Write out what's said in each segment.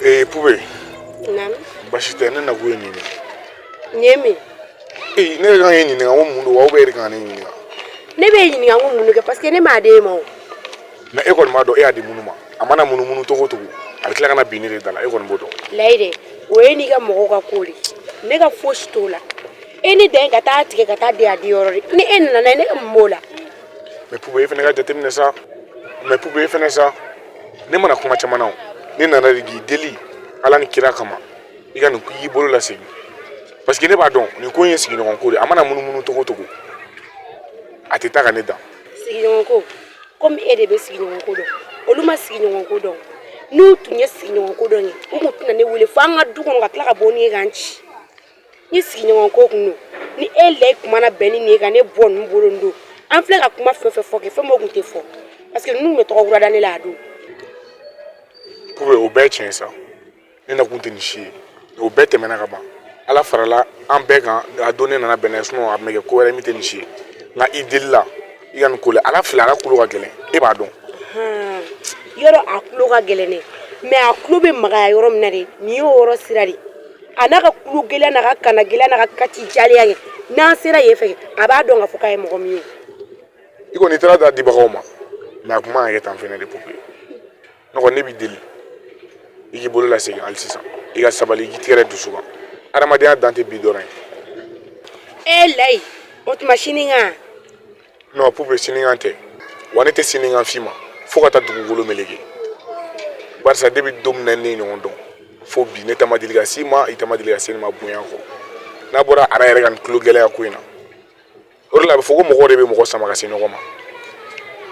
Ee Pube. Naamu. Baasi tɛ, ne nakun ye nin de ye. Nin ye min? Ee, ne yɛrɛ kan k'e ɲininka ko mun don wa, ou bien e de kan ka ne ɲininka? Ne b'e ɲininka ko mun don kɛ, parce que ne m'a d'e ma o. Mais e kɔni b'a dɔn e y'a di minnu ma, a mana munumunu cogo o cogo, a bɛ tila ka na bin ne de da la, e kɔni b'o dɔn. Layi dɛ, o ye n'i ka mɔgɔw ka ko de, ne ka fosi t'o la. E ni dan ye ka taa tigɛ ka taa di a di yɔrɔ de, ni e nana n'a ye, ne ka mun b'o la? Mais Pube, e fana ka jateminɛ sa. Mais Pube, e fana sa, ne mana kuma caman na o, ne nana de k'i deli Ala ni kira kama, i ka nin i bolo lasegin, parce que ne b'a dɔn nin ko in ye sigiɲɔgɔn ko de, a mana munumunu cogo o cogo, a tɛ taa ka ne dan. Sigiɲɔgɔn ko, komi e de bɛ sigiɲɔgɔn ko dɔn, olu ma sigiɲɔgɔn ko dɔn. N'u tun ye sigiɲɔgɔn ko dɔn ye, u tun tɛna ne wele fo an ka du kɔnɔ ka tila ka bɔ ni ye k'an ci. Ni sigiɲɔgɔn ko kun don, ni e layi kumana bɛn ni nin ye ka ne bɔ ninnu bolo nin don, an filɛ ka kuma fɛn fɛn fɔ kɛ, fɛn m'o kun tɛ fɔ, parce que ninnu bɛ tɔgɔ kura da ne la a don. Pube, o bɛɛ tiɲɛ sa, ne nakun tɛ nin si ye, o bɛɛ tɛmɛna ka ban. Ala farala an bɛɛ kan a don ne nana bɛn n'a ye, sinon a tun bɛ kɛ ko wɛrɛ min tɛ nin si ye. Nka i delila i ka nin ko la, Ala filɛ, ala tulo ka gɛlɛn, e b'a dɔn. Yɔrɔ a tulo ka gɛlɛn dɛ, mais a tulo bɛ magaya yɔrɔ min na de, nin y'o yɔrɔ sira de. A n'a ka tulo gɛlɛya n'a ka kana gɛlɛya n'a ka kati jaleya kɛ, n'an sera yen fɛ, a b'a dɔn k'a fɔ k'a ye mɔgɔ min ye. I kɔni taara da dibagaw ma, mais a kun man ka kɛ tan fɛnɛ de. Pube, ne kɔni ne b'i deli i k'i bolo lasegin hali sisan, i ka sabali, i k'i tigɛrɛ dusu kan, adamadenya dan tɛ bi dɔrɔn ye. E layi, o tuma sini kan? Non Pube, sinikan tɛ wa, ne tɛ sinikan f'i ma fo ka taa dugukolo meleke, barisa depuis don min na ne ye ɲɔgɔn dɔn fo bi, ne ta ma deli ka s'i ma, i ta ma deli ka se ne ma bonya kɔ, n'a bɔra ara yɛrɛ ka nin tulo gɛlɛya ko in na. O de la a bɛ fɔ ko mɔgɔw de bɛ mɔgɔ sama ka se ɲɔgɔn ma,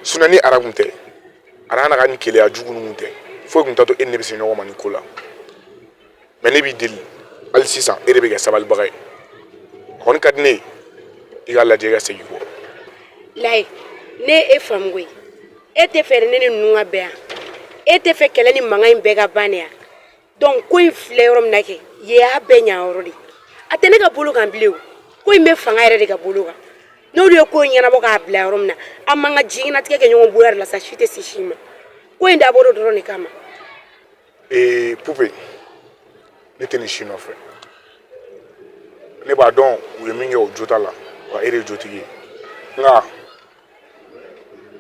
sinon ni ara kun tɛ, ara n'a ka nin keleya jugu ninnu tɛ, foyi kun t'a to e ni ne bɛ se ɲɔgɔn ma nin ko la. Mais ne b'i deli hali sisan, e de bɛ kɛ sabalibaga ye, a kɔni ka di ne ye i k'a lajɛ i ka segin kɔ. Layi, ne e faamu koyi, e tɛ fɛ ne ni ninnu ka bɛn yan, e tɛ fɛ kɛlɛ ni mankan in bɛɛ ka ban de yan. Donc ko in filɛ yɔrɔ min na kɛ, yen y'a bɛɛ ɲa yɔrɔ de, a tɛ ne ka bolo kan bilen o, ko in bɛ fanga yɛrɛ de ka bolo kan. N'olu ye ko in ɲɛnabɔ k'a bila yɔrɔ min na, an b'an ka diɲɛnatigɛ kɛ ɲɔgɔn bolo yɛrɛ la sa, si tɛ se si ma. Ko in dabɔra o dɔrɔn de kama. Ee Pupe, ne tɛ nin si nɔfɛ, ne b'a dɔn u ye min kɛ, o jo t'a la wa, e de ye jotigi ye. Nka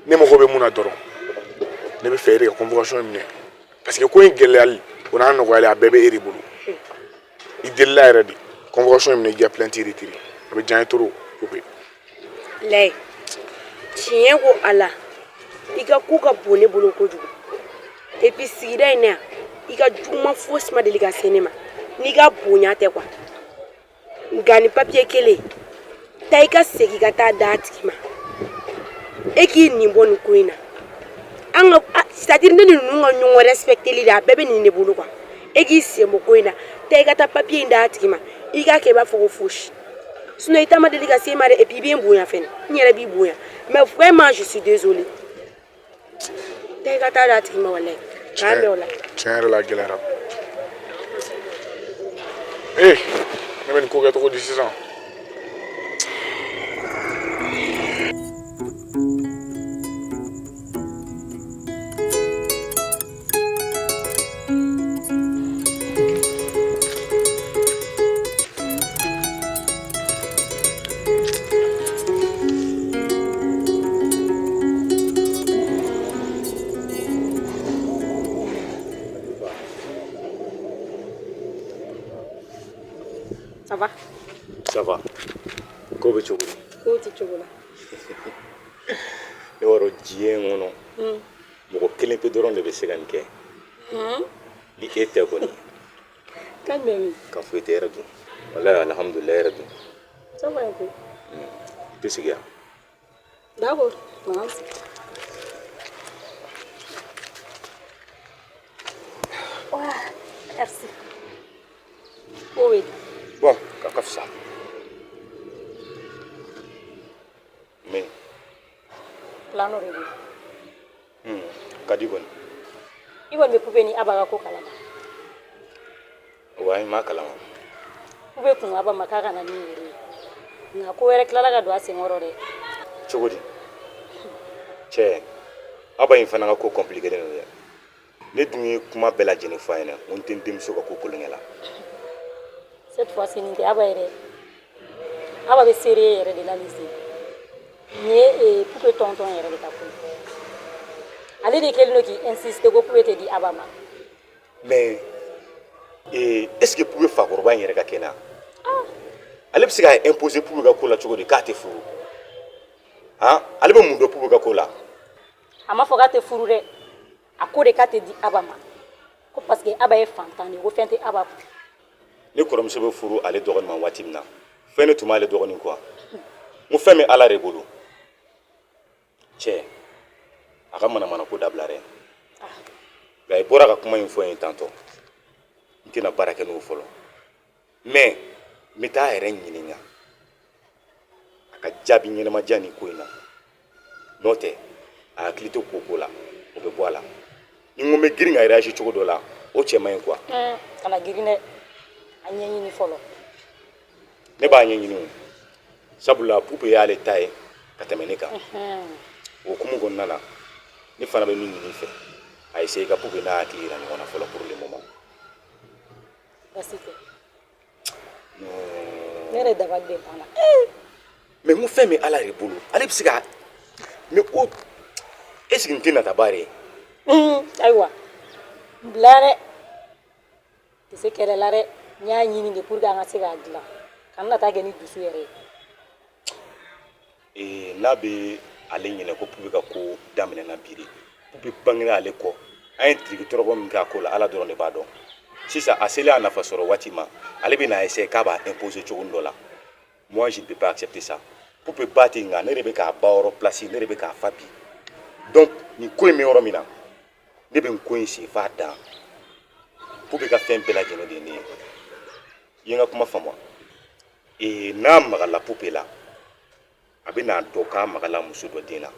ne mago bɛ mun na dɔrɔn, ne bɛ fɛ e de ka convocation minɛ, parce que ko in gɛlɛyali o n'a nɔgɔyali, a bɛɛ bɛ e de bolo. I delila yɛrɛ de, convocation minɛ, i ka plainte retirer, a bɛ diya n ye trop, Pupe. Layi, tiɲɛ ko ala, i ka ko ka bon ne bolo kojugu. Et puis sigida in na yan, i ka juguman fosi ma deli ka se ne ma n'i ka bonya tɛ quoi. Nka ni papiye kelen ta, i ka segin ka taa d'a tigi ma, e k'i nin bɔ nin ko in na. An ka, c'est à dire ne ni ninnu ka ɲɔgɔn respecteli de, a bɛɛ bɛ nin de bolo quoi. E k'i sen bɔ ko in na, taa i ka taa papiye in d'a tigi ma, i k'a kɛ i b'a fɔ ko fosi. Sinon i ta ma deli ka se ma dɛ. Et puis i bɛ n bonya fɛnɛ, n yɛrɛ b'i bonya, mais vraiment je suis désolée. Taa i ka taa d'a tigi ma, walayi k'an bɛn o la. Tiɲɛ yɛrɛ la, a gɛlɛyara. Ee, ne bɛ nin ko kɛ cogo di sisan? Ça va? Ça va. Ko bɛ cogo di? Ko tɛ cogo la. Ne b'a dɔn diɲɛ kɔnɔ, mɔgɔ kelen pe dɔrɔn de bɛ se ka nin kɛ. Ni e tɛ kɔni. Kan bɛ min? Ka foyi tɛ yɛrɛ dun. Walayi, alhamdulilayi yɛrɛ dun. Ça va un peu. I tɛ sigi yan. D'accord. Mince. Ouais, merci. Oui. Bon, ka ka fisa. Mais Plan dɔ de bɛ yen. Ka di kɔni. I kɔni bɛ Pupe ni Aba ka ko kalama. Wa n m'a kalama. Poupée kun Aba ma k'a ka na ni yɛrɛ ye, nka ko wɛrɛ tilala ka don a senkɔrɔ dɛ. Cogo di? Cɛ, Aba in fana ka ko compliqué don dɛ. Ne dun ye kuma bɛɛ lajɛlen fɔ a ɲɛna ko n tɛ n denmuso ka ko kolonkɛ la. Cette fois ci, nin tɛ Aba ye dɛ. Aba bɛ seere yɛrɛ de la nin sen. Nin ye Poupée tonton yɛrɛ de ka ko ye. Ale de kɛlen don k'i insister ko Poupée tɛ di Aba ma. Mais est ce que Poupée fakɔrɔba in yɛrɛ ka kɛnɛ, ale bɛ se ka imposer Poupée ka ko la cogo di k'a tɛ furu? Han, ale bɛ mun dɔn Poupée ka ko la? A ma fɔ k'a tɛ furu dɛ. A ko de k'a tɛ di Aba ma, ko parce que Aba ye fantan de ye, ko fɛn tɛ Aba kun. Ne kɔrɔmuso bɛ furu ale dɔgɔnin ma waati min na, fɛn de tun b'ale dɔgɔnin kɔ. N ko fɛn bɛ Ala de bolo. Cɛ, a ka manamana ko dabila dɛ. Nka i bɔra ka kuma in fɔ n ye tantɔ, n tɛna baara kɛ n'o fɔlɔ, mais n bɛ taa a yɛrɛ ɲininka a ka jaabi ɲɛnama diyan nin ko in na. N'o tɛ, a hakili tɛ ko ko la, o bɛ bɔ a la. Ni n ko n bɛ girin ka réagir cogo dɔ la, o cɛ man ɲi quoi. Kana girin dɛ, a ɲɛɲini fɔlɔ. Ne b'a ɲɛɲini o, sabula Poupée y'ale ta ye ka tɛmɛ ne kan. O hukumu kɔnɔna na, ne fana bɛ min ɲini i fɛ, a essayer ka Poupée n'a hakili yira ɲɔgɔn na fɔlɔ pour le moment. Basi tɛ. Ne yɛrɛ dabali de banna. Mais n ko fɛn bɛ Ala de bolo, ale bɛ se ka, mais ko est ce que nin tɛ nataba yɛrɛ ye? Ayiwa, n bila dɛ, tɛ se kɛlɛ la dɛ. N y'a ɲini de pour que an ka se k'a dilan, kana na taa kɛ ni dusu yɛrɛ ye. N'a bɛ ale ɲinɛ ko Poupée ka ko daminɛna bi de, Poupée bangera ale kɔ. An ye tiriki tɔrɔkɔ min k'a ko la, Ala dɔrɔn de b'a dɔn. Sisan a selen a nafa sɔrɔ waati ma, ale bɛ n'a essayer k'a b'a imposer cogo dɔ la. Moi, je ne peux pas accepter ça. Poupée ba tɛ, nka ne de bɛ k'a ba yɔrɔ place, ne de bɛ k'a fa bi. Donc nin ko in bɛ yɔrɔ min na, ne bɛ n ko in sen f'a dan. Poupée ka fɛn bɛɛ lajɛlen de ye ne ye. I ye n ka kuma faamu wa? N'a magala Poupée la, a bɛ n'a dɔn k'a magala muso dɔ den na.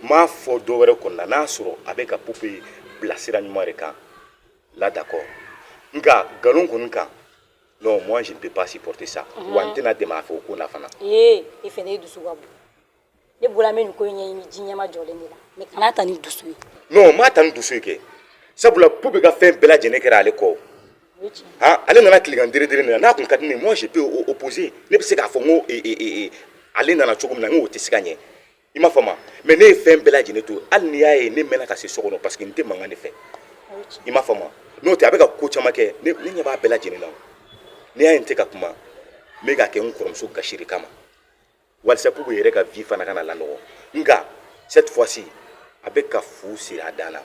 N m'a fɔ dɔ wɛrɛ kɔni na. N'a sɔrɔ a bɛ ka Poupée bila sira ɲuman de kan là, d'accord, nka nkalon kɔni kan, non, moi je ne peux pas supporter ça. Wa n tɛna dɛmɛ a fɛ o ko la fana. Ee, e fɛnɛ ye dusu ka bon. Ne bolo, an bɛ nin ko in ɲɛɲini ji ɲɛma jɔlen de la, mais kana ta ni dusu ye. Non, n m'a ta ni dusu ye kɛ, sabula Poupée ka fɛn bɛɛ lajɛlen kɛra ale kɔ. O ye tiɲɛ. Han, ale nana tilegan dere dere nin na, n'a kun ka di ne ye, moi je peux opposer. Ne bɛ se k'a fɔ n ko ale nana cogo min na, n ko o tɛ se ka ɲɛ. I m'a faamu? Mais ne ye fɛn bɛɛ lajɛlen to, hali n'i y'a ye ne mɛnna ka se so kɔnɔ, parce que n tɛ mankan de fɛ. O ye tiɲɛ. I m'a faamu? N'o tɛ, a bɛ ka ko caman kɛ, ne ɲɛ b'a bɛɛ lajɛlen na. N'i y'a ye n tɛ ka kuma, n bɛ k'a kɛ n kɔrɔmuso gasi de kama, walasa Poupée yɛrɛ ka vie fana kana lanɔgɔ. Nka cette fois ci, a bɛ ka fu siri a dan na.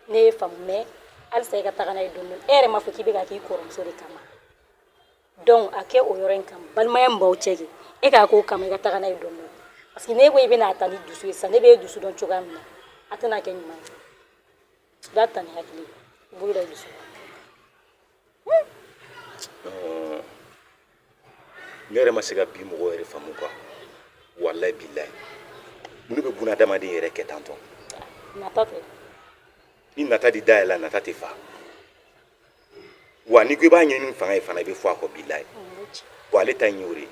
Ne ye faamu, mais halisa i ka taga n'a ye dɔɔni dɔɔni. E yɛrɛ m'a fɔ k'i bɛ ka k'i kɔrɔmuso de kama, donc a kɛ o yɔrɔ in kama, balimaya min b'aw cɛ kɛ, e k'a k'o kama, i ka taga n'a ye dɔɔni dɔɔni, parce que n'e ko i bɛna a ta ni dusu ye sisan, ne b'e dusu dɔn cogoya min na, a tɛna kɛ ɲuman ye. I b'a ta ni hakili ye, i bolo da i dusu kan. Ne yɛrɛ ma se ka bi mɔgɔw yɛrɛ faamu quoi. Walayi bilayi, mun de bɛ buna adamaden yɛrɛ kɛ tantɔ? Nata tɛ. Ni nata di da yɛlɛ la, nata tɛ fa wa. N'i ko i b'a ɲini ni fanga ye fana, i bɛ fɔ a kɔ, bilayi. Bon, ale ta in y'o de ye,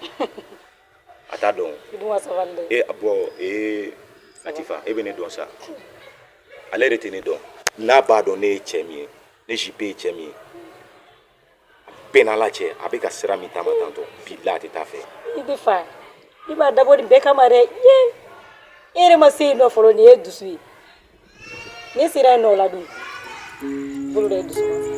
a t'a dɔn. I dun ka sabali dɛ. E bɔn, ee Latifa, e bɛ ne dɔn sa, ale yɛrɛ tɛ ne dɔn. N'a b'a dɔn ne ye cɛ min ye, ne JP ye cɛ min ye, bɛɛ n'Ala cɛ, a bɛ ka sira min taama tantɔ, bilayi, a tɛ taa fɛ. I tɛ fa, i b'a dabɔ nin bɛɛ kama dɛ. Ye, e yɛrɛ ma se yen nɔ fɔlɔ, nin ye dusu ye. Ne sera yen nɔ o la dun, bolo da i dusu kan.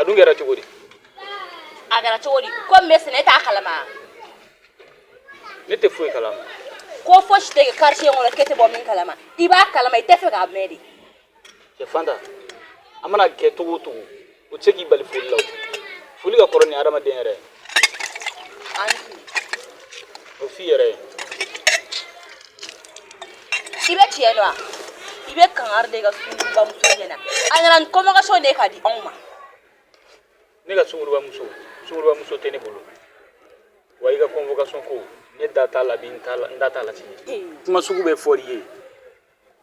A dun kɛra cogo di? A kɛra cogo di? Ko min bɛ sɛnɛ, e t'a kalama? Ne tɛ foyi kalama. Ko fosi tɛ kɛ quartier kɔnɔ k'e tɛ bɔ min kalama. I b'a kalama, i tɛ fɛ k'a mɛn de. Cɛ Fanta, an mana kɛ cogo o cogo, o tɛ se k'i bali foli la. O foli ka kɔrɔ ni adamaden yɛrɛ ye. An O f'i yɛrɛ ye. I bɛ tiɲɛ dɔn wa? I bɛ kangari da i ka sungurubamuso ɲɛna. A nana ni convocation de ye ka di anw ma. Ne ka sungurubamuso, sungurubamuso tɛ ne bolo. Wa i ka convocation ko, ne da t'a la bi, n da t'a la sini. Kuma sugu bɛɛ fɔr'i ye.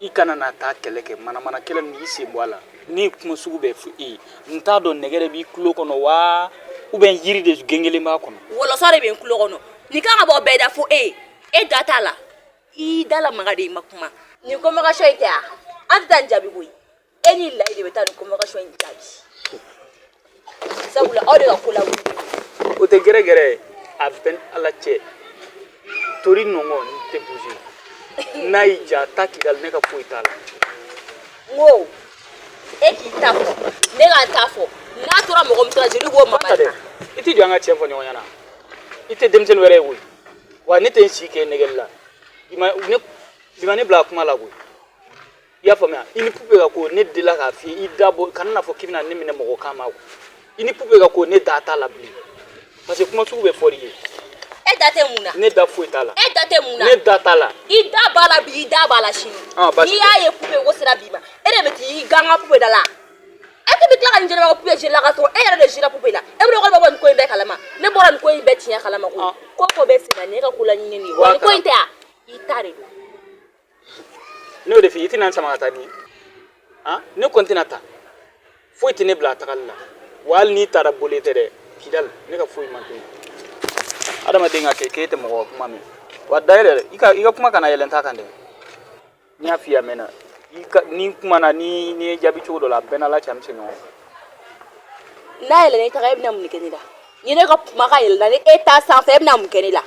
I kana na taa kɛlɛ kɛ, manamana kɛlɛ min, i sen bɔ a la. Ne ye kuma sugu bɛɛ fɔ e ye. N t'a dɔn nɛgɛ de b'i tulo kɔnɔ wa, ou bien yiri de gengelen b'a kɔnɔ. Wɔlɔsɔ de bɛ n tulo kɔnɔ. Nin kan ka bɔ bɛɛ da fo e ye. E da t'a la. I da lamaga de, i ma kuma. Nin convocation in tɛ wa? An tɛ taa nin jaabi koyi. E ni Layi de bɛ taa nin convocation in jaabi. Sabula aw de ka ko lawuli. O tɛ gɛrɛgɛrɛ ye. A bɛ ni Ala cɛ. Tori nɔngɔn n tɛ bouger. N'a y'i diya taa Kidali, ne ka foyi t'a la. N ko e k'i ta fɔ, ne ka n ta fɔ. N'a tora mɔgɔ min tora jeli b'o mama. I t'i jɔ an ka tiɲɛ fɔ ɲɔgɔn ɲɛna. I tɛ denmisɛnnin wɛrɛ ye koyi. Wa ne tɛ n si kɛ nɛgɛli la. I ma ne bila kuma la koyi. I y'a faamuya? I ni Pupe ka ko, ne delila k'a f'i ye, i da bɔ, kana n'a fɔ k'i bɛna ne minɛ mɔgɔ kan ma ko. I ni Pupe ka ko, ne da t'a la bilen. Parce que kuma sugu bɛɛ fɔr'i ye. E da tɛ mun na? Ne da foyi t'a la. E da tɛ mun na? Ne da t'a la. I da b'a la bi, i da b'a la sini. Ah, N'i y'a ye Pupe ko sera bi ma, e de bɛ t'i ganga Pupe da la. E ko bɛ tila ka nin jɛnɛba ko Pupe jeli la ka sɔrɔ e yɛrɛ de jira Pupe la. E bɛ ko ne bɔ nin ko in bɛɛ kalama. Ne bɔra nin ko in bɛɛ tiɲɛ kalama koyi. Ko ko bɛ sen na, nin ye ka ko laɲini de ye. Wa nin ko in tɛ wa? I ta de don. Ne y'o de f'i ye, i tɛna n sama ka taa ni han, ne kɔni tɛna taa. Foyi tɛ ne bila a tagali la. Wa hali n'i taara boli tɛ dɛ, Kidali, ne ka foyi man tɛ. Adamaden ka kɛ k'e tɛ mɔgɔ ka kuma mɛn. Wa d'ailleurs, i ka kuma kana yɛlɛn n ta kan dɛ. N y'a f'i ye a mɛnna. I ka ni kumana ni ye jaabi cogo dɔ la, a bɛɛ n'Ala cɛ, an bɛ se ɲɔgɔn ma. N'a yɛlɛnna i ta kan, e bɛna mun kɛ ne la? Ni ne ka kumakan yɛlɛnna ni e ta sanfɛ, e bɛna mun kɛ ne la?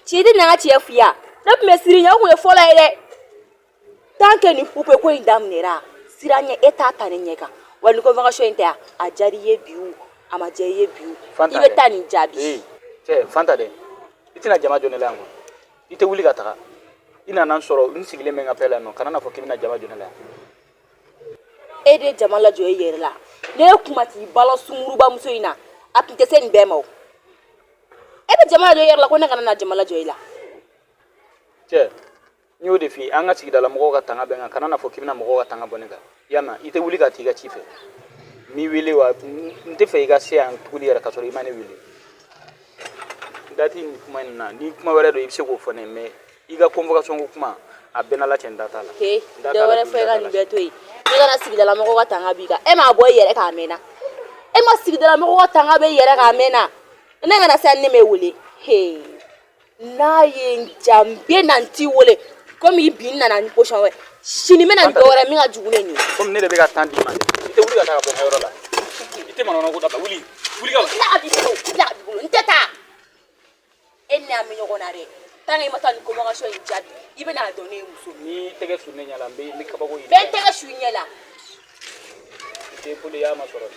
Cɛ, i tɛ na n ka tiɲɛ f'i ye wa? Ne tun bɛ siran ɲɛ, o tun ye fɔlɔ ye dɛ. Tant que nin Pupe ko in daminɛra, siran ɲɛ, e t'a ta ne ɲɛ kan. Wa nin convocation in tɛ wa? A diyara i ye bi o, a ma diya i ye bi o, i bɛ taa nin jaabi. Cɛ, Fanta dɛ, i tɛna jama jɔ ne la yan koyi. I tɛ wuli ka taga. I nana n sɔrɔ n sigilen bɛ n ka fɛn la yan nɔ, kana n'a fɔ k'i bɛna jama jɔ ne la yan. E de jama lajɔ i yɛrɛ la. Ne kuma t'i bala sungurubamuso in na, a tun tɛ se nin bɛɛ ma o. E bɛ jama lajɔ i yɛrɛ la ko ne kana na jama lajɔ i la. Cɛ, n y'o de f'i ye, an ka sigidala mɔgɔw ka tanga bɛ n kan, kana n'a fɔ k'i bɛna mɔgɔw ka tanga bɔ ne kan. I y'a mɛn? I tɛ wuli ka t'i ka ci fɛ. N m'i wele wa n tɛ fɛ i ka se yan tuguni yɛrɛ ka sɔrɔ i ma ne wele. Dati ni kuma in na, ni kuma wɛrɛ don, i bɛ se k'o fɔ ne ye, mais i ka convocation ko kuma, a bɛɛ n'Ala cɛ, n da t'a la. Ke dɔ wɛrɛ fɔ, i ka nin bɛɛ to yen. I kana sigidala mɔgɔw ka tanga b'i kan. E m'a bɔ i yɛrɛ k'a mɛnna. E ma sigidala mɔgɔw ka tanga bɛ i yɛrɛ k'a mɛnna. Ne kana se ne m'e wele. He, n'a ye n ja, n bɛ na n t'i wele. Komi bi n nana ni position wɛrɛ, sini n bɛ na ni dɔ wɛrɛ min ka jugu ne nin ye. Komi ne de bɛ ka temps d'i ma dɛ, i tɛ wuli ka taa ka bɔ n ka yɔrɔ la. I tɛ manamana ko dabila, wuli wuli ka. N b'i bolo, n b'i bolo, n tɛ taa. E ni ne an bɛ ɲɔgɔn na dɛ. Tant que i ma taa nin convocation in jaabi, i bɛna a dɔn ne ye muso min. N'i tɛgɛ su ne ɲɛ la, n bɛ kabako yir'i la. N bɛ n tɛgɛ su i ɲɛ la. I tɛ bolo, i y'a masɔrɔ.